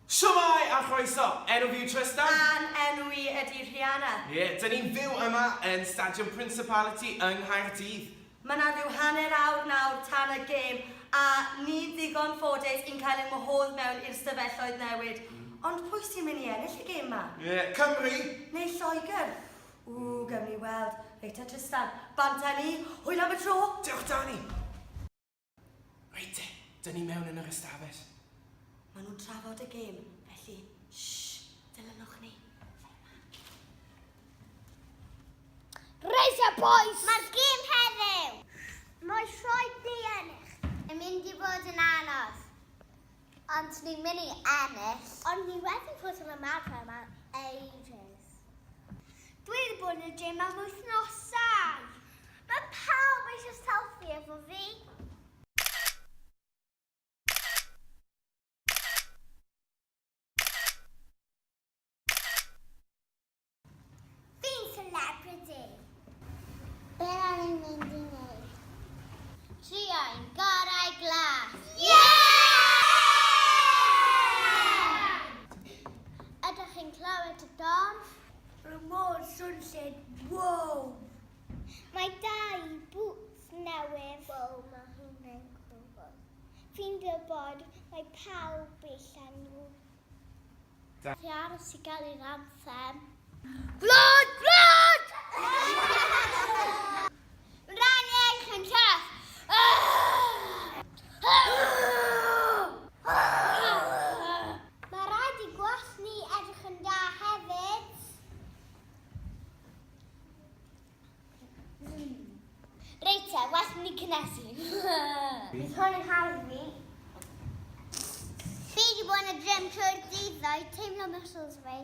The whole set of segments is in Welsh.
Shwmae a chroeso! Enw fi yw Trystan. A'n enw i ydy Rhianna. Ie, dyn ni'n fyw yma yn Stadiwm Principality yng Nghaerdydd. Mae 'na ryw hanner awr nawr tan y gêm a ni ddigon ffodus i'n cael ein wahodd mewn i'r stafelloedd newid. Ond pwy sy'n mynd i ennill y gêm 'ma? Ie, Cymru! Neu Lloegr? Ww, gawn ni weld. Reit te Trystan, bant â ni, hwyl am y tro! Diolch Dani! Reit te, dyn ni mewn yn yr ystafell. Maen nhw'n trafod y gêm, felly shh, dilynwch ni. Reit te, boys! Mae'r gêm heddiw! Mae rhaid ni ennill. Yn mynd i fod yn anodd. Ond ni'n mynd i ennill. Ond ni wedi bod yn ymarfer am ages. Dwi wedi bod yn y gym am wythnosau. Mae pawb eisiau selfie efo fi. Fi'n celebrity. Be o'n i'n mynd i wneud? Trio ein gorau glas. Yeah! Ydych chi'n clywed y dorf? Rwy mor swnllyd, wow! Mae dau boots newydd. Wow, mae hwnna'n cŵl. Fi'n gwybod mae pawb eisiau nhw. Ti aros i gael yr anthem. Gwlad! Gwlad! Mae'n rhaid ni ennill yn llath. Mae rhaid i gwallt ni edrych yn dda hefyd. Reit te, well ni cynnesu. Bydd hwn yn hawdd i fi. Fi wedi bod yn y gym trwy'r dydd ddoe, teimlo muscles fi.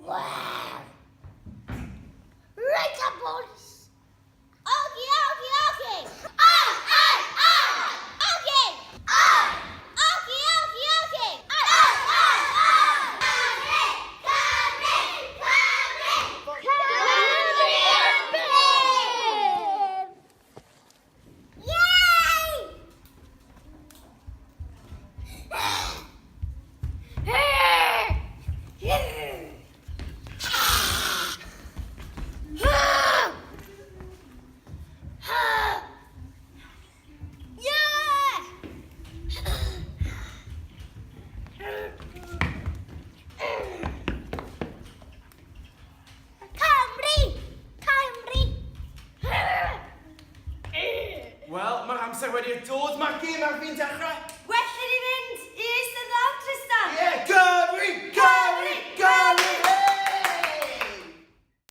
Wow! Reit te, boys! Ogi, ogi, ogi! Oi, oi, oi! Ogi! Oi! Ogi, ogi, ogi! Oi, oi, oi! Cymru! Cymru! Cymru! Cymru yn byw! Yay! Cymru! Cymru! Wel, mae'r amser wedi dod, mae'r gêm ar fin dechrau.